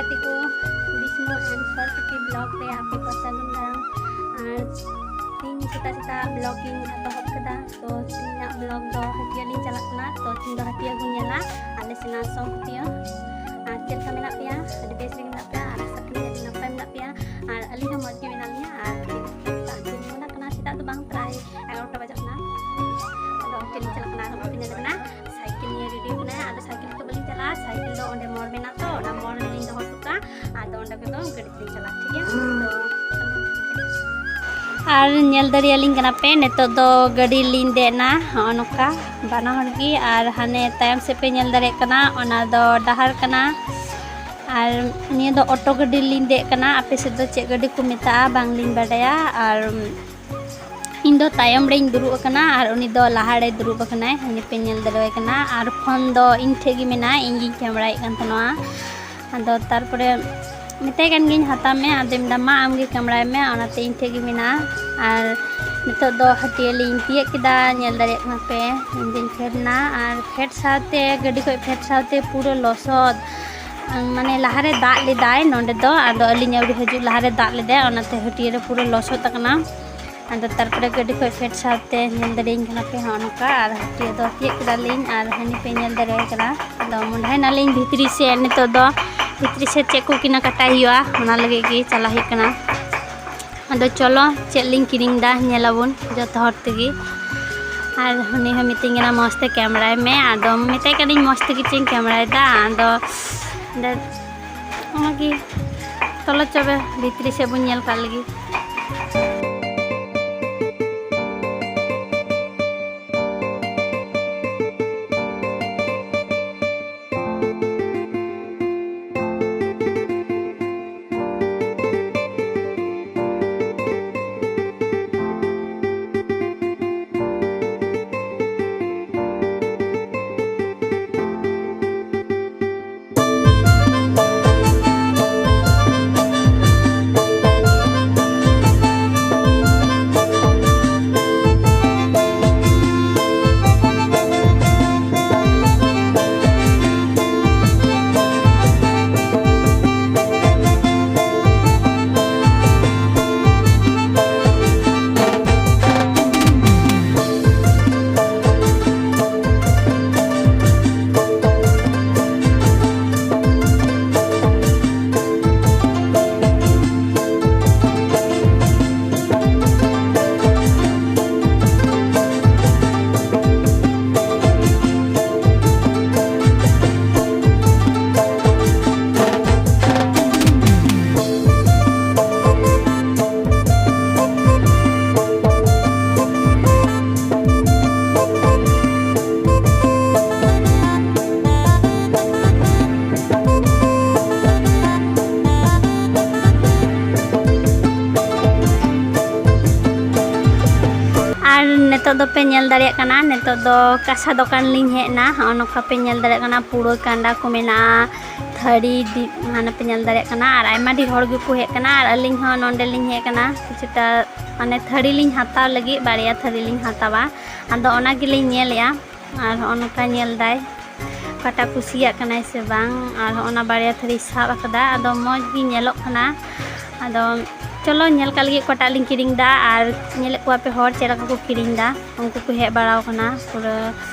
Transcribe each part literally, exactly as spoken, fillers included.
ᱜᱟᱛᱮ ᱠᱚ, Bishnu and Saraswati vlog ᱨᱮ ᱟᱯᱮ ᱠᱚ ᱥᱟᱹᱜᱩᱱ ᱫᱟᱨᱟᱢ᱾ ᱟᱨ ᱛᱮᱦᱮᱧ ᱥᱮᱛᱟᱜ ᱥᱮᱛᱟᱜ vlog ᱤᱧ ᱮᱛᱚᱦᱚᱵ ᱠᱮᱫᱟ᱾ ᱛᱚ ᱛᱮᱦᱮᱧᱟᱜ vlog ᱫᱚ ᱦᱟᱹᱴᱭᱟᱹ ᱞᱤᱧ ᱪᱟᱞᱟᱜ ᱠᱟᱱᱟ᱾ ᱛᱚ ᱛᱮᱦᱮᱧ ᱫᱚ ᱦᱟᱹᱴᱭᱟᱹ ᱵᱚᱱ ᱧᱮᱞᱟ, ᱟᱞᱮ ᱥᱮᱱᱟᱜ ᱥᱚᱝ ᱦᱟᱹᱴᱭᱟᱹ᱾ ᱟᱨ ᱪᱮᱫ ᱞᱮᱠᱟ ᱢᱮᱱᱟᱜ ᱯᱮᱭᱟ? ᱟᱹᱰᱤ ᱵᱮᱥ ᱨᱮᱜᱮ ᱢᱮᱱᱟᱜ ᱯᱮᱭᱟ ᱟᱨ ᱟᱥᱟ ᱠᱚᱨᱮ ᱟᱹᱰᱤ ᱱᱟᱯᱟᱭ ᱢᱮᱱᱟᱜ ᱯᱮᱭᱟ᱾ ᱟᱨ ᱟᱹᱞᱤᱧ ᱦᱚᱸ ᱢᱚᱡᱽ ᱜᱮ ᱢᱮᱱᱟᱜ ᱞᱤᱧᱟ᱾ ᱟᱨ ᱛᱤᱨᱤᱥ ᱛᱟᱹᱨᱤᱠᱷ ᱠᱟᱱᱟ, ᱥᱮᱛᱟᱜ ᱫᱚ ᱵᱟᱝ, ᱯᱨᱟᱭ ᱮᱜᱟᱨᱚᱴᱟ ᱵᱟᱡᱟᱜ ᱠᱟᱱᱟ᱾ ᱟᱫᱚ ᱦᱟᱹᱴᱭᱟᱹ ᱞᱤᱧ ᱪᱟᱞᱟᱜ ᱠᱟᱱᱟ, ᱟᱨ ᱦᱚᱸ ᱵᱟᱹᱧ ᱧᱮᱞ ᱠᱟᱱᱟ᱾ ᱥᱟᱭᱠᱮᱞ ᱱᱤᱭᱮ ᱨᱮᱰᱤ ᱠᱟᱱᱟᱭ᱾ ᱟᱫᱚ ᱥᱟᱭᱠᱮᱞ ᱛᱮᱫᱚ ᱵᱟᱹᱞᱤᱧ ᱪᱟᱞᱟᱜᱼᱟ, ᱥᱟᱭᱠᱮᱞ ᱫᱚ ᱚᱸᱰᱮ ᱢᱳᱲ ᱢᱮᱱᱟᱜ ᱛᱚ, ᱚᱱᱟ ᱢᱳᱲ ᱨᱮᱞᱤᱧ ᱫᱚᱦᱚ ᱦᱚᱴᱚ ᱠᱟᱜᱼᱟ᱾ ᱟᱫᱚ ᱚᱸᱰᱮ ᱠᱚᱫᱚ ᱜᱟᱹᱰᱤ ᱛᱮᱞᱤᱧ ᱪᱟᱞᱟᱜᱼᱟ, ᱴᱷᱤᱠ ᱜᱮᱭᱟ? ᱛᱚ ᱟᱨ ᱧᱮᱞ ᱫᱟᱲᱮᱭᱟᱞᱤᱧ ᱠᱟᱱᱟ ᱯᱮ, ᱱᱤᱛᱚᱜ ᱫᱚ ᱜᱟᱹᱰᱤ ᱞᱤᱧ ᱫᱮᱡ ᱮᱱᱟ᱾ ᱦᱚᱸᱜᱼᱚ ᱱᱚᱝᱠᱟ ᱵᱟᱱᱟ ᱦᱚᱲ ᱜᱮ᱾ ᱟᱨ ᱦᱟᱱᱮ ᱛᱟᱭᱚᱢ ᱥᱮᱫ ᱯᱮ ᱧᱮᱞ ᱫᱟᱲᱮᱭᱟᱜ ᱠᱟᱱᱟ, ᱚᱱᱟ ᱫᱚ ᱰᱟᱦᱟᱨ ᱠᱟᱱᱟ᱾ ᱟᱨ ᱱᱤᱭᱟᱹ ᱫᱚ ᱚᱴᱳ ᱜᱟᱹᱰᱤ ᱞᱤᱧ ᱫᱮᱡ ᱠᱟᱱᱟ᱾ ᱟᱯᱮ ᱥᱮᱫ ᱫᱚ ᱪᱮᱫ ᱜᱟᱹᱰᱤ ᱠᱚ ᱢᱮᱛᱟᱜᱼᱟ, ᱵᱟᱝᱞᱤᱧ ᱵᱟᱰᱟᱭᱟ᱾ ᱟᱨ ᱤᱧ ᱫᱚ ᱛᱟᱭᱚᱢ ᱨᱮᱧ ᱫᱩᱲᱩᱵ ᱟᱠᱟᱱᱟ ᱟᱨ ᱩᱱᱤ ᱫᱚ ᱞᱟᱦᱟ ᱨᱮᱭ ᱫᱩᱲᱩᱵ ᱟᱠᱟᱱᱟᱭ, ᱦᱟᱹᱱᱤ ᱯᱮ ᱧᱮᱞ ᱫᱟᱲᱮᱣᱟᱭ ᱠᱟᱱᱟ᱾ ᱟᱨ ᱯᱷᱳᱱ ᱫᱚ ᱤᱧ ᱴᱷᱮᱡ ᱜᱮ ᱢᱮᱱᱟᱭ, ᱤᱧ ᱜᱤᱧ ᱠᱮᱢᱨᱟᱭᱮᱫ ᱠᱟᱱ ᱛᱟᱦᱮᱱᱚᱜᱼᱟ᱾ ᱟᱫᱚ ᱛᱟᱨᱯᱚᱨᱮ ᱢᱮᱛᱟᱭ ᱠᱟᱱ ᱜᱤᱭᱟᱹᱧ, "ᱦᱟᱛᱟᱣ ᱢᱮ", ᱟᱫᱚᱭ ᱢᱮᱱᱫᱟ, "ᱢᱟ ᱟᱢ ᱜᱮ ᱠᱮᱢᱨᱟᱭ ᱢᱮ", ᱚᱱᱟᱛᱮ ᱤᱧ ᱴᱷᱮᱡ ᱜᱮ ᱢᱮᱱᱟᱜᱼᱟ᱾ ᱟᱨ ᱱᱤᱛᱚᱜ ᱫᱚ ᱦᱟᱹᱴᱭᱟᱹ ᱞᱤᱧ ᱛᱤᱭᱟᱹᱜ ᱠᱮᱫᱟ, ᱧᱮᱞ ᱫᱟᱲᱮᱭᱟᱜ ᱠᱟᱱᱟ ᱯᱮ, ᱤᱧ ᱫᱩᱧ ᱯᱷᱮᱰ ᱮᱱᱟ᱾ ᱟᱨ ᱯᱷᱮᱰ ᱥᱟᱶᱛᱮ, ᱜᱟᱹᱰᱤ ᱠᱷᱚᱡ ᱯᱷᱮᱰ ᱥᱟᱶᱛᱮ ᱯᱩᱨᱟᱹ ᱞᱚᱥᱚᱫ, ᱢᱟᱱᱮ ᱞᱟᱦᱟᱨᱮ ᱫᱟᱜ ᱞᱮᱫᱟᱭ ᱱᱚᱸᱰᱮ ᱫᱚ, ᱟᱫᱚ ᱟᱹᱞᱤᱧ ᱟᱹᱣᱨᱤ ᱦᱤᱡᱩᱜ ᱞᱟᱦᱟᱨᱮ ᱫᱟᱜ ᱞᱮᱫᱟᱭ, ᱚᱱᱟᱛᱮ ᱦᱟᱹᱴᱭᱟᱹ ᱨᱮ ᱯᱩᱨᱟᱹ ᱞᱚᱥᱚᱫ ᱟᱠᱟᱱᱟ᱾ ᱟᱫᱚ ᱛᱟᱨᱯᱚᱨᱮ ᱜᱟᱹᱰᱤ ᱠᱷᱚᱡ ᱯᱷᱮᱰ ᱥᱟᱶᱛᱮ ᱧᱮᱞ ᱫᱟᱲᱮᱭᱟᱹᱧ ᱠᱟᱱᱟ ᱯᱮ, ᱦᱚᱸᱜᱼᱚ ᱱᱚᱝᱠᱟ᱾ ᱟᱨ ᱦᱟᱹᱴᱭᱟᱹ ᱫᱚ ᱛᱤᱭᱟᱹᱜ ᱠᱮᱫᱟᱞᱤᱧ ᱟᱨ ᱦᱟᱹᱱᱤ ᱯᱮ ᱧᱮᱞ ᱫᱟᱲᱮᱭᱟᱭ ᱠᱟᱱᱟ᱾ ᱟᱫᱚ ᱢᱚᱸᱰᱷᱟᱭ ᱱᱟᱞᱤᱧ ᱵᱷᱤᱛᱨᱤ ᱥᱮᱫ, ᱱᱤᱛᱚᱜ ᱫᱚ ᱵᱷᱤᱛᱨᱤ ᱥᱮᱫ ᱪᱮᱫ ᱠᱚ ᱠᱤᱱᱟ ᱠᱟᱴᱟᱭ ᱦᱩᱭᱩᱜᱼᱟ, ᱚᱱᱟ ᱞᱟᱹᱜᱤᱫ ᱜᱮ ᱪᱟᱞᱟᱜ ᱦᱩᱭᱩᱜ ᱠᱟᱱᱟ᱾ ᱟᱫᱚ ᱪᱚᱞᱚ, ᱪᱮᱫ ᱞᱤᱧ ᱠᱤᱨᱤᱧ ᱮᱫᱟ, ᱧᱮᱞ ᱟᱵᱚᱱ ᱡᱚᱛᱚ ᱦᱚᱲ ᱛᱮᱜᱮ᱾ ᱟᱨ ᱩᱱᱤ ᱦᱚᱸ ᱢᱤᱛᱟᱹᱧ ᱠᱟᱱᱟ, "ᱢᱚᱡᱽ ᱛᱮ ᱠᱮᱢᱨᱟᱭ ᱢᱮ", ᱟᱫᱚ ᱢᱮᱛᱟᱭ ᱠᱟᱹᱱᱟᱹᱧ, "ᱢᱚᱡᱽ ᱛᱮᱜᱮ ᱪᱮᱧ ᱠᱮᱢᱨᱟᱭᱮᱫᱟ", ᱟᱫᱚ ᱚᱸᱰᱮ ᱚᱱᱟᱜᱮ᱾ ᱪᱚᱞᱚ ᱪᱚᱵᱮ, ᱵᱷᱤᱛᱨᱤ ᱥᱮᱫ ᱵᱚᱱ ᱧᱮᱞ ᱠᱟᱜ ᱞᱮᱜᱮ᱾ ᱱᱤᱛᱚᱜ ᱫᱚᱯᱮ ᱧᱮᱞ ᱫᱟᱲᱮᱭᱟᱜ ᱠᱟᱱᱟ, ᱱᱤᱛᱚᱜ ᱫᱚ ᱠᱟᱸᱥᱟ ᱫᱚᱠᱟᱱ ᱞᱤᱧ ᱦᱮᱡ ᱮᱱᱟ᱾ ᱦᱚᱸᱜᱼᱚ ᱱᱚᱝᱠᱟ ᱯᱮ ᱧᱮᱞ ᱫᱟᱲᱮᱭᱟᱜ ᱠᱟᱱᱟ, ᱯᱩᱨᱟᱹ ᱠᱟᱸᱰᱟ ᱠᱚ ᱢᱮᱱᱟᱜᱼᱟ, ᱛᱷᱟᱹᱨᱤ ᱫᱤ-, ᱢᱟᱱᱮ ᱯᱮ ᱧᱮᱞ ᱫᱟᱲᱮᱭᱟᱜ ᱠᱟᱱᱟ᱾ ᱟᱨ ᱟᱭᱢᱟ ᱰᱷᱮᱨ ᱦᱚᱲ ᱜᱮᱠᱚ ᱦᱮᱡ ᱟᱠᱟᱱᱟ᱾ ᱟᱨ ᱟᱹᱞᱤᱧ ᱦᱚᱸ ᱱᱚᱸᱰᱮ ᱞᱤᱧ ᱦᱮᱡ ᱟᱠᱟᱱᱟ, ᱠᱤᱪᱷᱩᱴᱟ ᱢᱟᱱᱮ ᱛᱷᱟᱹᱨᱤ ᱞᱤᱧ ᱦᱟᱛᱟᱣ ᱞᱟᱹᱜᱤᱫ, ᱵᱟᱨᱭᱟ ᱛᱷᱟᱹᱨᱤ ᱞᱤᱧ ᱦᱟᱛᱟᱣᱟ᱾ ᱟᱫᱚ ᱚᱱᱟ ᱜᱮᱞᱤᱧ ᱧᱮᱞᱮᱜᱼᱟ᱾ ᱟᱨ ᱦᱚᱸᱜᱼᱚ ᱱᱚᱝᱠᱟ ᱧᱮᱞ ᱫᱟᱭ, ᱚᱠᱟᱴᱟᱜ ᱠᱩᱥᱤᱭᱟᱜ ᱠᱟᱱᱟᱭ ᱥᱮ ᱵᱟᱝ᱾ ᱟᱨ ᱦᱚᱸᱜᱼᱚ ᱱᱟ ᱵᱟᱨᱭᱟ ᱛᱷᱟᱹᱨᱤ ᱥᱟᱵ ᱟᱠᱟᱫᱟ, ᱟᱫᱚ ᱢᱚᱡᱽ ᱜᱮ ᱧᱮᱞᱚᱜ ᱠᱟᱱᱟ᱾ ᱟᱫᱚ ᱪᱚᱞᱚ ᱧᱮᱞ ᱠᱟᱜ ᱞᱟᱹᱜᱤᱫ ᱚᱠᱟᱴᱟᱜ ᱞᱤᱧ ᱠᱤᱨᱤᱧ ᱮᱫᱟ, ᱟᱨ ᱧᱮᱞᱮᱫ ᱠᱚᱣᱟ ᱯᱮ ᱦᱚᱲ ᱪᱮᱫ ᱞᱮᱠᱟ ᱠᱚ ᱠᱤᱨᱤᱧ ᱮᱫᱟ᱾ ᱩᱱᱠᱩ ᱠᱚ ᱦᱮᱡ ᱵᱟᱲᱟᱣ ᱠᱟᱱᱟ, ᱯᱩᱨᱟᱹ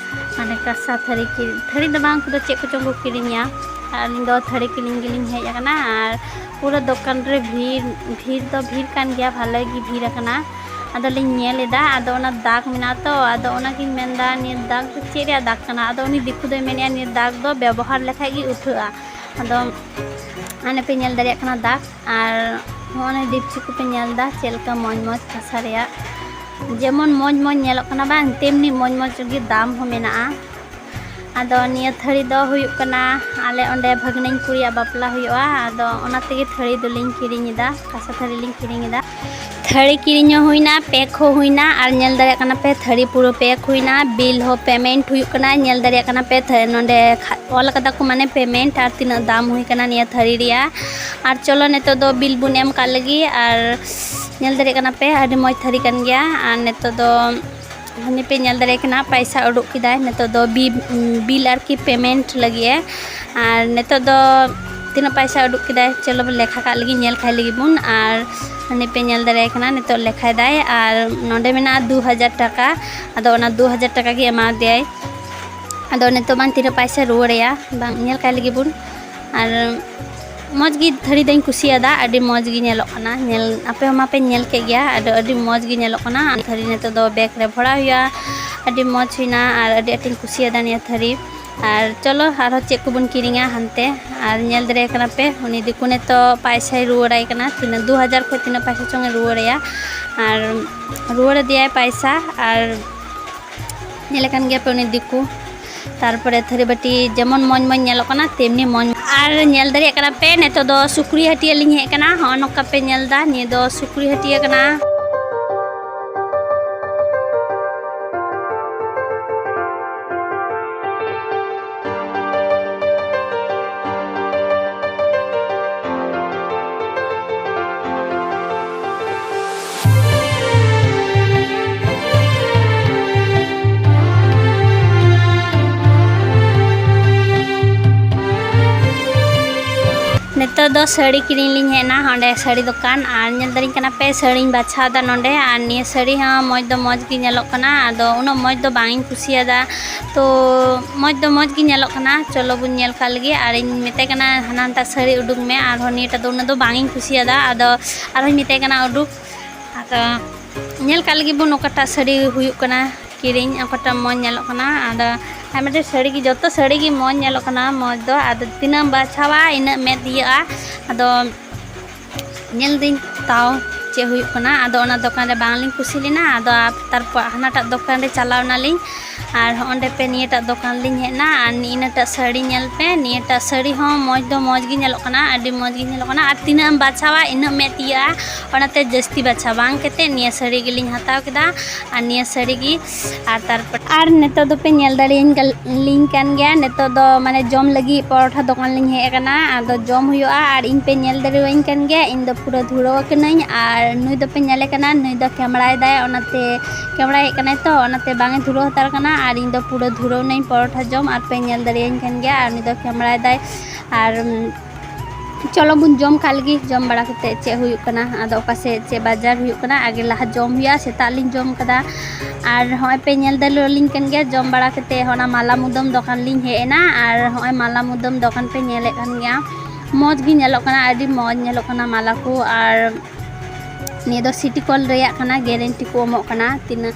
ᱢᱟᱱᱮ ᱠᱟᱸᱥᱟ ᱛᱷᱟᱹᱨᱤ ᱠᱤᱨᱤᱧ, ᱛᱷᱟᱹᱨᱤ ᱫᱚ ᱵᱟᱝ, ᱩᱱᱠᱩ ᱫᱚ ᱪᱮᱫ ᱠᱚᱪᱚᱝ ᱠᱚ ᱠᱤᱨᱤᱧᱟ᱾ ᱟᱨ ᱟᱹᱞᱤᱧ ᱫᱚ ᱛᱷᱟᱹᱨᱤ ᱠᱤᱨᱤᱧ ᱜᱮᱞᱤᱧ ᱦᱮᱡ ᱟᱠᱟᱱᱟ᱾ ᱟᱨ ᱯᱩᱨᱟᱹ ᱫᱚᱠᱟᱱ ᱨᱮ ᱵᱷᱤᱲ, ᱵᱷᱤᱲ ᱫᱚ ᱵᱷᱤᱲ ᱠᱟᱱ ᱜᱮᱭᱟ, ᱵᱷᱟᱞᱮ ᱜᱮ ᱵᱷᱤᱲ ᱟᱠᱟᱱᱟ᱾ ᱟᱫᱚ ᱞᱤᱧ ᱧᱮᱞ ᱮᱫᱟ, ᱟᱫᱚ ᱚᱱᱟ ᱫᱟᱜᱽ ᱢᱮᱱᱟᱜᱼᱟ ᱛᱚ, ᱟᱫᱚ ᱚᱱᱟᱜᱤᱧ ᱢᱮᱱᱫᱟ, "ᱱᱤᱭᱟᱹ ᱫᱟᱜᱽ ᱫᱚ ᱪᱮᱫ ᱨᱮᱭᱟᱜ ᱫᱟᱜᱽ ᱠᱟᱱᱟ?" ᱟᱫᱚ ᱩᱱᱤ ᱫᱤᱠᱩ ᱫᱚᱭ ᱢᱮᱱᱮᱫᱼᱟ, "ᱱᱤᱭᱟᱹ ᱫᱟᱜᱽ ᱫᱚ ᱵᱮᱵᱚᱦᱟᱨ ᱞᱮᱠᱷᱟᱡ ᱜᱮ ᱩᱴᱷᱟᱹᱜᱼᱟ᱾" ᱟᱫᱚ ᱦᱟᱱᱮ ᱯᱮ ᱧᱮᱞ ᱫᱟᱲᱮᱭᱟᱜ ᱠᱟᱱᱟ ᱫᱟᱜᱽ, ᱟᱨ ᱦᱚᱸᱜᱼᱚᱭ ᱰᱤᱯᱪᱤ ᱠᱚᱯᱮ ᱧᱮᱞ ᱮᱫᱟ ᱪᱮᱫ ᱞᱮᱠᱟ ᱢᱚᱡᱽ ᱢᱚᱡᱽ ᱠᱟᱸᱥᱟ ᱨᱮᱭᱟᱜ, ᱡᱮᱢᱚᱱ ᱢᱚᱡᱽ ᱢᱚᱡᱽ ᱧᱮᱞᱚᱜ ᱠᱟᱱᱟ ᱵᱟᱝ, ᱛᱮᱢᱱᱤ ᱢᱚᱡᱽ ᱢᱚᱡᱽ ᱜᱮ ᱫᱟᱢ ᱦᱚᱸ ᱢᱮᱱᱟᱜᱼᱟ᱾ ᱟᱫᱚ ᱱᱤᱭᱟᱹ ᱛᱷᱟᱹᱨᱤ ᱫᱚ ᱦᱩᱭᱩᱜ ᱠᱟᱱᱟ, ᱟᱞᱮ ᱚᱸᱰᱮ ᱵᱷᱟᱹᱜᱽᱱᱟᱹᱧ ᱠᱩᱲᱤᱭᱟᱜ ᱵᱟᱯᱞᱟ ᱦᱩᱭᱩᱜᱼᱟ, ᱟᱫᱚ ᱚᱱᱟ ᱛᱮᱜᱮ ᱛᱷᱟᱹᱨᱤ ᱫᱚᱞᱤᱧ ᱠᱤᱨᱤᱧ ᱮᱫᱟ, ᱠᱟᱸᱥᱟ ᱛᱷᱟᱹᱨᱤ ᱞᱤᱧ ᱠᱤᱨᱤᱧ ᱮᱫᱟ᱾ ᱛᱷᱟᱹᱨᱤ ᱠᱤᱨᱤᱧ ᱦᱚᱸ ᱦᱩᱭᱱᱟ, ᱯᱮᱠ ᱦᱚᱸ ᱦᱩᱭᱱᱟ, ᱟᱨ ᱧᱮᱞ ᱫᱟᱲᱮᱭᱟᱜ ᱠᱟᱱᱟ ᱯᱮ ᱛᱷᱟᱹᱨᱤ ᱯᱩᱨᱟᱹ ᱯᱮᱠ ᱦᱩᱭᱱᱟ, ᱵᱤᱞ ᱦᱚᱸ ᱯᱮᱢᱮᱱᱴ ᱦᱩᱭᱩᱜ ᱠᱟᱱᱟ᱾ ᱧᱮᱞ ᱫᱟᱲᱮᱭᱟᱜ ᱠᱟᱱᱟ ᱯᱮ ᱛᱷᱟᱹ-, ᱱᱚᱸᱰᱮ ᱠᱷᱟ-, ᱚᱞ ᱠᱟᱫᱟ ᱠᱚ ᱢᱟᱱᱮ ᱯᱮᱢᱮᱱᱴ ᱟᱨ ᱛᱤᱱᱟᱹᱜ ᱫᱟᱢ ᱦᱩᱭ ᱠᱟᱱᱟ ᱱᱤᱭᱟᱹ ᱛᱷᱟᱹᱨᱤ ᱨᱮᱭᱟᱜ᱾ ᱟᱨ ᱪᱚᱞᱚ ᱱᱤᱛᱚᱜ ᱫᱚ ᱵᱤᱞ ᱵᱚᱱ ᱮᱢ ᱠᱟᱜ ᱞᱟᱹᱜᱤᱫ, ᱟᱨ ᱧᱮᱞ ᱫᱟᱲᱮᱭᱟᱜ ᱠᱟᱱᱟ ᱯᱮ ᱟᱹᱰᱤ ᱢᱚᱡᱽ ᱛᱷᱟᱹᱨᱤ ᱠᱟᱱ ᱜᱮᱭᱟ᱾ ᱟᱨ ᱱᱤᱛᱚᱜ ᱫᱚ ᱦᱟᱱᱮ ᱯᱮ ᱧᱮᱞ ᱫᱟᱲᱮᱭᱟᱜ ᱠᱟᱱᱟ, ᱯᱟᱭᱥᱟ ᱩᱰᱩᱠ ᱠᱮᱫᱟᱭ᱾ ᱱᱤᱛᱚᱜ ᱫᱚ ᱵᱤ-, ᱵᱤᱞ ᱟᱨᱠᱤ ᱯᱮᱢᱮᱱᱴ ᱞᱟᱹᱜᱤᱫ ᱮ᱾ ᱟᱨ ᱱᱤᱛᱚᱜ ᱫᱚ ᱛᱤᱱᱟᱹᱜ ᱯᱟᱭᱥᱟ ᱩᱰᱩᱠ ᱠᱮᱫᱟᱭ, ᱪᱚᱞᱚ ᱵᱚᱱ ᱞᱮᱠᱷᱟ ᱠᱟᱜ ᱞᱟᱹᱜᱤᱫ, ᱧᱮᱞ ᱠᱟᱭ ᱞᱟᱹᱜᱤᱫ ᱵᱚᱱ᱾ ᱟᱨ ᱦᱟᱱᱮ ᱯᱮ ᱧᱮᱞ ᱫᱟᱲᱮᱭᱟᱭ ᱠᱟᱱᱟ, ᱱᱤᱛᱚᱜ ᱞᱮᱠᱷᱟᱭ ᱫᱟᱭ᱾ ᱟᱨ ᱱᱚᱸᱰᱮ ᱢᱮᱱᱟᱜᱼᱟ ᱫᱩ ᱦᱟᱡᱟᱨ ᱴᱟᱠᱟ, ᱟᱫᱚ ᱚᱱᱟ ᱫᱩ ᱦᱟᱡᱟᱨ ᱴᱟᱠᱟ ᱜᱮ ᱮᱢᱟ ᱫᱮᱭᱟᱭ᱾ ᱟᱫᱚ ᱱᱤᱛᱚᱜ ᱵᱟᱝ ᱛᱤᱱᱟᱹᱜ ᱯᱟᱭᱥᱟ ᱨᱩᱣᱟᱹᱲᱟᱭᱟ, ᱵᱟᱝ ᱧᱮᱞ ᱠᱟᱭ ᱞᱟᱹᱜᱤᱫ ᱵᱚᱱ᱾ ᱟᱨ ᱢᱚᱡᱽ ᱜᱮ ᱛᱷᱟᱹᱨᱤ ᱫᱚᱧ ᱠᱩᱥᱤᱭᱟᱫᱟ, ᱟᱹᱰᱤ ᱢᱚᱡᱽ ᱜᱮ ᱧᱮᱞᱚᱜ ᱠᱟᱱᱟ᱾ ᱧᱮᱞ, ᱟᱯᱮ ᱦᱚᱸ ᱢᱟᱯᱮ ᱧᱮᱞ ᱠᱮᱫ ᱜᱮᱭᱟ, ᱟᱹᱰᱤ, ᱟᱹᱰᱤ ᱢᱚᱡᱽ ᱜᱮ ᱧᱮᱞᱚᱜ ᱠᱟᱱᱟ᱾ ᱟᱨ ᱛᱷᱟᱹᱨᱤ ᱱᱤᱛᱚᱜ ᱫᱚ ᱵᱮᱜᱽ ᱨᱮ ᱵᱷᱚᱨᱟᱣ ᱦᱩᱭᱩᱜᱼᱟ᱾ ᱟᱹᱰᱤ ᱢᱚᱡᱽ ᱦᱩᱭᱱᱟ ᱟᱨ ᱟᱹᱰᱤ ᱟᱸᱴᱤᱧ ᱠᱩᱥᱤᱭᱟᱫᱟ ᱱᱤᱭᱟᱹ ᱛᱷᱟᱹᱨᱤ᱾ ᱟᱨ ᱪᱚᱞᱚ ᱟᱨᱦᱚᱸ ᱪᱮᱫ ᱠᱚᱵᱚᱱ ᱠᱤᱨᱤᱧᱟ ᱦᱟᱱᱛᱮ᱾ ᱟᱨ ᱧᱮᱞ ᱫᱟᱲᱮᱭᱟᱜ ᱠᱟᱱᱟ ᱯᱮ, ᱩᱱᱤ ᱫᱤᱠᱩ ᱱᱤᱛᱚᱜ ᱯᱟᱭᱥᱟᱭ ᱨᱩᱣᱟᱹᱲᱟᱭ ᱠᱟᱱᱟ, ᱛᱤᱱᱟᱹᱜ, ᱫᱩ ᱦᱟᱡᱟᱨ ᱠᱷᱚᱱ ᱛᱤᱱᱟᱹᱜ ᱯᱟᱭᱥᱟ ᱪᱚᱝ ᱮ ᱨᱩᱣᱟᱹᱲᱟᱭᱟ᱾ ᱟᱨ ᱨᱩᱣᱟᱹᱲ ᱟᱫᱮᱭᱟᱭ ᱯᱟᱭᱥᱟ᱾ ᱟᱨ ᱧᱮᱞᱮ ᱠᱟᱱ ᱜᱮᱭᱟ ᱯᱮ ᱩᱱᱤ ᱫᱤᱠᱩ᱾ ᱛᱟᱨᱯᱚᱨᱮ ᱛᱷᱟᱹᱨᱤ ᱵᱟᱹᱴᱤ ᱡᱮᱢᱚᱱ ᱢᱚᱡᱽ ᱢᱚᱡᱽ ᱧᱮᱞᱚᱜ ᱠᱟᱱᱟ, ᱛᱮᱢᱱᱤ ᱢᱚᱡᱽ᱾ ᱟᱨ ᱧᱮᱞ ᱫᱟᱲᱮᱭᱟᱜ ᱠᱟᱱᱟ ᱯᱮ, ᱱᱤᱛᱚᱜ ᱫᱚ ᱥᱩᱠᱨᱤ ᱦᱟᱹᱴᱤᱭᱟᱹ ᱞᱤᱧ ᱦᱮᱡ ᱟᱠᱟᱱᱟ᱾ ᱦᱚᱸᱜᱼᱚ ᱱᱚᱝᱠᱟ ᱯᱮ ᱧᱮᱞ ᱮᱫᱟ, ᱱᱤᱭᱟᱹ ᱫᱚ ᱥᱩᱠᱨᱤ ᱦᱟᱹᱴᱤᱭᱟᱹ ᱠᱟᱱᱟ᱾ ᱱᱤᱛᱚᱜ ᱫᱚ ᱥᱟᱹᱲᱤ ᱠᱤᱨᱤᱧ ᱞᱤᱧ ᱦᱮᱡ ᱮᱱᱟ ᱦᱚᱸᱰᱮ ᱥᱟᱹᱲᱤ ᱫᱚᱠᱟᱱ᱾ ᱟᱨ ᱧᱮᱞ ᱫᱟᱞᱤᱧ ᱠᱟᱱᱟ ᱯᱮ, ᱥᱟᱹᱲᱤᱧ ᱵᱟᱪᱷᱟᱣ ᱮᱫᱟ ᱱᱚᱸᱰᱮ᱾ ᱟᱨ ᱱᱤᱭᱟᱹ ᱥᱟᱹᱲᱤ ᱦᱚᱸ ᱢᱚᱡᱽ ᱫᱚ ᱢᱚᱡᱽ ᱜᱮ ᱧᱮᱞᱚᱜ ᱠᱟᱱᱟ, ᱟᱫᱚ ᱩᱱᱟᱹᱜ ᱢᱚᱡᱽ ᱫᱚ ᱵᱟᱝ ᱤᱧ ᱠᱩᱥᱤᱭᱟᱫᱟ᱾ ᱛᱚ ᱢᱚᱡᱽ ᱫᱚ ᱢᱚᱡᱽ ᱜᱮ ᱧᱮᱞᱚᱜ ᱠᱟᱱᱟ, ᱪᱚᱞᱚ ᱵᱚᱱ ᱧᱮᱞ ᱠᱟᱜ ᱞᱮᱜᱮ᱾ ᱟᱨᱤᱧ ᱢᱮᱛᱟᱭ ᱠᱟᱱᱟ, ᱦᱟᱱᱟᱴᱟᱜ ᱥᱟᱹᱲᱤ ᱩᱰᱩᱠ ᱢᱮ, ᱟᱨᱦᱚᱸ ᱱᱤᱭᱟᱹᱴᱟᱜ ᱫᱚ ᱩᱱᱟᱹᱜ ᱫᱚ ᱵᱟᱝ ᱤᱧ ᱠᱩᱥᱤᱭᱟᱫᱟ᱾ ᱟᱫᱚ ᱟᱨᱦᱚᱸᱧ ᱢᱮᱛᱟᱭ ᱠᱟᱱᱟ ᱩᱰᱩᱠ᱾ ᱟᱫᱚ ᱧᱮᱞ ᱠᱟᱜ ᱞᱮᱜᱮ ᱵᱚᱱ ᱚᱠᱟᱴᱟᱜ ᱥᱟᱹᱲᱤ ᱦᱩᱭᱩᱜ ᱠᱟᱱᱟ ᱠᱤᱨᱤᱧ, ᱚᱠᱟᱴᱟᱜ ᱢᱚᱡᱽ ᱧᱮᱞᱚᱜ ᱠᱟᱱᱟ᱾ ᱟᱫᱚ ᱟᱨ ᱢᱤᱫᱴᱮᱱ ᱥᱟᱹᱲᱤ ᱜᱮ, ᱡᱚᱛᱚ ᱥᱟᱹᱲᱤ ᱜᱮ ᱢᱚᱡᱽ ᱧᱮᱞᱚᱜ ᱠᱟᱱᱟ ᱢᱚᱡᱽ ᱫᱚ᱾ ᱟᱫᱚ ᱛᱤᱱᱟᱹᱜ ᱮᱢ ᱵᱟᱪᱷᱟᱣᱟ ᱤᱱᱟᱹᱜ ᱢᱮᱫ ᱤᱭᱟᱹᱜᱼᱟ᱾ ᱟᱫᱚ ᱧᱮᱞ ᱫᱟᱹᱧ ᱛᱟᱣ ᱪᱮᱫ ᱦᱩᱭᱩᱜ ᱠᱟᱱᱟ᱾ ᱟᱫᱚ ᱚᱱᱟ ᱫᱚᱠᱟᱱ ᱨᱮ ᱵᱟᱝᱞᱤᱧ ᱠᱩᱥᱤ ᱞᱮᱱᱟ᱾ ᱟᱫᱚ ᱟᱨ ᱛᱟᱨᱯᱚᱨ ᱦᱟᱱᱟᱴᱟᱜ ᱫᱚᱠᱟᱱ ᱨᱮ ᱪᱟᱞᱟᱣ ᱱᱟᱞᱤᱧ᱾ ᱟᱨ ᱦᱚᱸᱜᱼᱚᱸᱰᱮ ᱯᱮ ᱱᱤᱭᱟᱹᱴᱟᱜ ᱫᱚᱠᱟᱱ ᱞᱤᱧ ᱦᱮᱡ ᱮᱱᱟ᱾ ᱟᱨ ᱱᱤᱭᱟᱹᱴᱟᱜ ᱥᱟᱹᱲᱤ ᱧᱮᱞ ᱯᱮ, ᱱᱤᱭᱟᱹᱴᱟᱜ ᱥᱟᱹᱲᱤ ᱦᱚᱸ ᱢᱚᱡᱽ ᱫᱚ ᱢᱚᱡᱽ ᱜᱮ ᱧᱮᱞᱚᱜ ᱠᱟᱱᱟ, ᱟᱹᱰᱤ ᱢᱚᱡᱽ ᱜᱮ ᱧᱮᱞᱚᱜ ᱠᱟᱱᱟ᱾ ᱟᱨ ᱛᱤᱱᱟᱹᱜ ᱮᱢ ᱵᱟᱪᱷᱟᱣᱟ ᱤᱱᱟᱹᱜ ᱢᱮᱫ ᱤᱭᱟᱹᱜᱼᱟ, ᱚᱱᱟᱛᱮ ᱡᱟᱹᱥᱛᱤ ᱵᱟᱪᱷᱟᱣ ᱵᱟᱝ ᱠᱟᱛᱮᱫ ᱱᱤᱭᱟᱹ ᱥᱟᱹᱲᱤ ᱜᱮᱞᱤᱧ ᱦᱟᱛᱟᱣ ᱠᱮᱫᱟ᱾ ᱟᱨ ᱱᱤᱭᱟᱹ ᱥᱟᱹᱲᱤ ᱜᱮ ᱟᱨ ᱛᱟᱨᱯᱚᱨ ᱟᱨ ᱱᱤᱛᱚᱜ ᱫᱚᱯᱮ ᱧᱮᱞ ᱫᱟᱲᱮᱭᱟᱹᱧ ᱠᱟᱱ ᱞᱤᱧ ᱠᱟᱱ ᱜᱮᱭᱟ᱾ ᱱᱤᱛᱚᱜ ᱫᱚ ᱢᱟᱱᱮ ᱡᱚᱢ ᱞᱟᱹᱜᱤᱫ ᱯᱚᱨᱚᱴᱷᱟ ᱫᱚᱠᱟᱱ ᱞᱤᱧ ᱦᱮᱡ ᱟᱠᱟᱱᱟ᱾ ᱟᱫᱚ ᱡᱚᱢ ᱦᱩᱭᱩᱜᱼᱟ᱾ ᱟᱨ ᱤᱧ ᱯᱮ ᱧᱮᱞ ᱫᱟᱲᱮᱭᱟᱹᱧ ᱠᱟᱱ ᱜᱮᱭᱟ, ᱤᱧ ᱫᱚ ᱯᱩᱨᱟᱹ ᱫᱷᱩᱨᱟᱹᱣ ᱟᱠᱟᱱᱟᱹᱧ᱾ ᱟᱨ ᱱᱩᱭ ᱫᱚᱯᱮ ᱧᱮᱞᱮ ᱠᱟᱱᱟ, ᱱᱩᱭ ᱫᱚ ᱠᱮᱢᱲᱟᱭᱮᱫᱟᱭ, ᱚᱱᱟᱛᱮ ᱠᱮᱢᱲᱟᱭᱮᱫ ᱠᱟᱱᱟᱭ ᱛᱚ, ᱚᱱᱟᱛᱮ ᱵᱟᱝ ᱮ ᱫᱷᱩᱨᱟᱹᱣ ᱦᱟᱛᱟᱲ ᱠᱟᱱᱟ᱾ ᱟᱨ ᱤᱧ ᱫᱚ ᱯᱩᱨᱟᱹ ᱫᱷᱩᱨᱟᱹᱣ ᱱᱟᱹᱧ ᱯᱚᱨᱚᱴᱷᱟ ᱡᱚᱢ, ᱟᱨ ᱯᱮ ᱧᱮᱞ ᱫᱟᱲᱮᱭᱟᱹᱧ ᱠᱟᱱ ᱜᱮᱭᱟ᱾ ᱟᱨ ᱱᱩᱭ ᱫᱚ ᱠᱮᱢᱲᱟᱭᱮᱫᱟᱭ᱾ ᱟᱨ ᱩᱢ, ᱪᱚᱞᱚ ᱵᱚᱱ ᱡᱚᱢ ᱠᱟᱜ ᱞᱮᱜᱮ, ᱡᱚᱢ ᱵᱟᱲᱟ ᱠᱟᱛᱮᱫ ᱪᱮᱫ ᱦᱩᱭᱩᱜ ᱠᱟᱱᱟ, ᱟᱫᱚ ᱚᱠᱟ ᱥᱮᱫ ᱪᱮᱫ ᱵᱟᱡᱟᱨ ᱦᱩᱭᱩᱜ ᱠᱟᱱᱟ, ᱟᱜᱮ ᱞᱟᱦᱟ ᱡᱚᱢ ᱦᱩᱭᱩᱜᱼᱟ᱾ ᱥᱮᱛᱟᱜ ᱞᱤᱧ ᱡᱚᱢ ᱠᱟᱫᱟ᱾ ᱟᱨ ᱦᱚᱸᱜᱼᱚᱭ ᱯᱮ ᱧᱮᱞ ᱫᱟᱲᱮᱭᱟᱞᱤᱧ ᱠᱟᱱ ᱜᱮᱭᱟ, ᱡᱚᱢ ᱵᱟᱲᱟ ᱠᱟᱛᱮᱫ ᱚᱱᱟ ᱢᱟᱞᱟ ᱢᱩᱫᱟᱹᱢ ᱫᱚᱠᱟᱱ ᱞᱤᱧ ᱦᱮᱡ ᱮᱱᱟ᱾ ᱟᱨ ᱦᱚᱸᱜᱼᱚᱭ ᱢᱟᱞᱟ ᱢᱩᱫᱟᱹᱢ ᱫᱚᱠᱟᱱ ᱯᱮ ᱧᱮᱞᱮᱫ ᱠᱟᱱ ᱜᱮᱭᱟ, ᱢᱚᱡᱽ ᱜᱮ ᱧᱮᱞᱚᱜ ᱠᱟᱱᱟ, ᱟᱹᱰᱤ ᱢᱚᱡᱽ ᱧᱮᱞᱚᱜ ᱠᱟᱱᱟ ᱢᱟᱞᱟ ᱠᱚ᱾ ᱟᱨ ᱱᱤᱭᱟᱹ ᱫᱚ ᱥᱤᱴᱤ ᱠᱚᱞ ᱨᱮᱭᱟᱜ ᱠᱟᱱᱟ, ᱜᱮᱨᱮᱱᱴᱤ ᱠᱚ ᱮᱢᱚᱜ ᱠᱟᱱᱟ, ᱛᱤᱱᱟᱹᱜ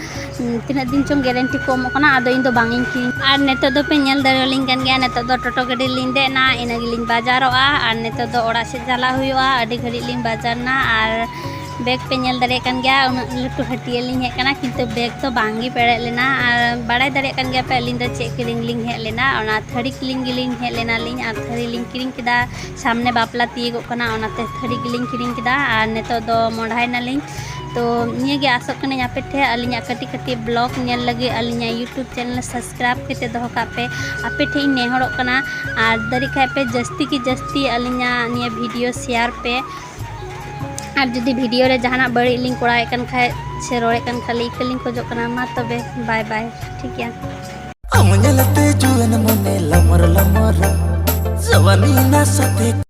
ᱛᱤᱱᱟᱹᱜ ᱫᱤᱱ ᱪᱚᱝ ᱜᱮᱨᱮᱱᱴᱤ ᱠᱚ ᱮᱢᱚᱜ ᱠᱟᱱᱟ᱾ ᱟᱫᱚ ᱤᱧ ᱫᱚ ᱵᱟᱝ ᱤᱧ ᱠᱤᱨᱤᱧ᱾ ᱟᱨ ᱱᱤᱛᱚᱜ ᱫᱚᱯᱮ ᱧᱮᱞ ᱫᱟᱲᱮᱭᱟᱞᱤᱧ ᱠᱟᱱ ᱜᱮᱭᱟ, ᱱᱤᱛᱚᱜ ᱫᱚ ᱴᱳᱴᱳ ᱜᱟᱹᱰᱤ ᱨᱮᱞᱤᱧ ᱫᱮᱡ ᱮᱱᱟ, ᱤᱱᱟᱹ ᱜᱮᱞᱤᱧ ᱵᱟᱡᱟᱨᱚᱜᱼᱟ᱾ ᱟᱨ ᱱᱤᱛᱚᱜ ᱫᱚ ᱚᱲᱟᱜ ᱥᱮᱫ ᱪᱟᱞᱟᱜ ᱦᱩᱭᱩᱜᱼᱟ, ᱟᱹᱰᱤ ᱜᱷᱟᱹᱲᱤᱡ ᱞᱤᱧ ᱵᱟᱡᱟᱨ ᱮᱱᱟ᱾ ᱟᱨ ᱵᱮᱜᱽ ᱯᱮ ᱧᱮᱞ ᱫᱟᱲᱮᱭᱟᱜ ᱠᱟᱱ ᱜᱮᱭᱟ, ᱩᱱᱟᱹᱜ ᱞᱟᱹᱴᱩ ᱦᱟᱹᱴᱤᱭᱟᱹ ᱞᱤᱧ ᱦᱮᱡ ᱠᱟᱱᱟ, ᱠᱤᱱᱛᱩ ᱵᱮᱜᱽ ᱫᱚ ᱵᱟᱝ ᱜᱮ ᱯᱮᱨᱮᱡ ᱞᱮᱱᱟ᱾ ᱟᱨ ᱵᱟᱲᱟᱭ ᱫᱟᱲᱮᱭᱟᱜ ᱠᱟᱱ ᱜᱮᱭᱟ ᱯᱮ ᱟᱹᱞᱤᱧ ᱫᱚ ᱪᱮᱫ ᱠᱤᱨᱤᱧ ᱞᱤᱧ ᱦᱮᱡ ᱞᱮᱱᱟ, ᱚᱱᱟ ᱛᱷᱟᱹᱨᱤ ᱠᱤᱨᱤᱧ ᱜᱮᱞᱤᱧ ᱦᱮᱡ ᱞᱮᱱᱟᱞᱤᱧ᱾ ᱟᱨ ᱛᱷᱟᱹᱨᱤ ᱞᱤᱧ ᱠᱤᱨᱤᱧ ᱠᱮᱫᱟ, ᱥᱟᱢᱱᱮ ᱵᱟᱯᱞᱟ ᱛᱤᱭᱳᱜᱚᱜ ᱠᱟᱱᱟ, ᱚᱱᱟᱛᱮ ᱛᱷᱟᱹᱨᱤ ᱜᱮᱞᱤᱧ ᱠᱤᱨᱤᱧ ᱠᱮᱫᱟ᱾ ᱟᱨ ᱱᱤᱛᱚᱜ ᱫᱚ ᱢᱚᱰᱷᱟᱭ ᱱᱟᱞᱤᱧ᱾ ᱛᱚ ᱱᱤᱭᱟᱹ ᱜᱮ ᱟᱥᱚᱜ ᱠᱟᱹᱱᱟᱹᱧ ᱟᱯᱮ ᱴᱷᱮᱱ ᱟᱹᱞᱤᱧᱟᱜ ᱠᱟᱹᱴᱤᱡ ᱠᱟᱹᱴᱤᱡ ᱵᱞᱚᱜ ᱧᱮᱞ ᱞᱟᱹᱜᱤᱫ ᱟᱹᱞᱤᱧᱟᱜ YouTube channel subscribe ᱠᱟᱛᱮ ᱫᱚᱦᱚ ᱠᱟᱜ ᱯᱮ᱾ ᱟᱯᱮ ᱴᱷᱮᱱ ᱤᱧ ᱱᱮᱦᱚᱨᱚᱜ ᱠᱟᱱᱟ, ᱟᱨ ᱫᱟᱲᱮᱭᱟᱜ ᱠᱷᱟᱡ ᱯᱮ ᱡᱟᱹᱥᱛᱤ ᱠᱤ ᱡᱟᱹᱥᱛᱤ ᱟᱹᱞᱤᱧᱟᱜ ᱱᱤᱭᱟᱹ video share ᱯᱮ᱾ ᱟᱨ ᱡᱩᱫᱤ video ᱨᱮ ᱡᱟᱦᱟᱱᱟᱜ ᱵᱟᱹᱲᱤᱡ ᱞᱤᱧ ᱠᱚᱨᱟᱣᱮᱫ ᱠᱟᱱ ᱠᱷᱟᱡ ᱥᱮ ᱨᱚᱲᱮᱫ ᱠᱟᱱ ᱠᱷᱟᱡ ᱤᱠᱟᱹ ᱞᱤᱧ ᱠᱷᱚᱡᱚᱜ ᱠᱟᱱᱟ᱾ ᱢᱟ ᱛᱚᱵᱮ, bye bye, ᱴᱷᱤᱠ ᱜᱮᱭᱟ᱾ ᱟᱢ ᱧᱮᱞᱛᱮ ᱡᱩᱣᱟᱹᱱ ᱢᱚᱱᱮ ᱞᱟᱢᱟᱨ ᱞᱟᱢᱟᱨ, ᱡᱟᱣᱟᱱᱤ ᱱᱟᱥᱟᱛᱮ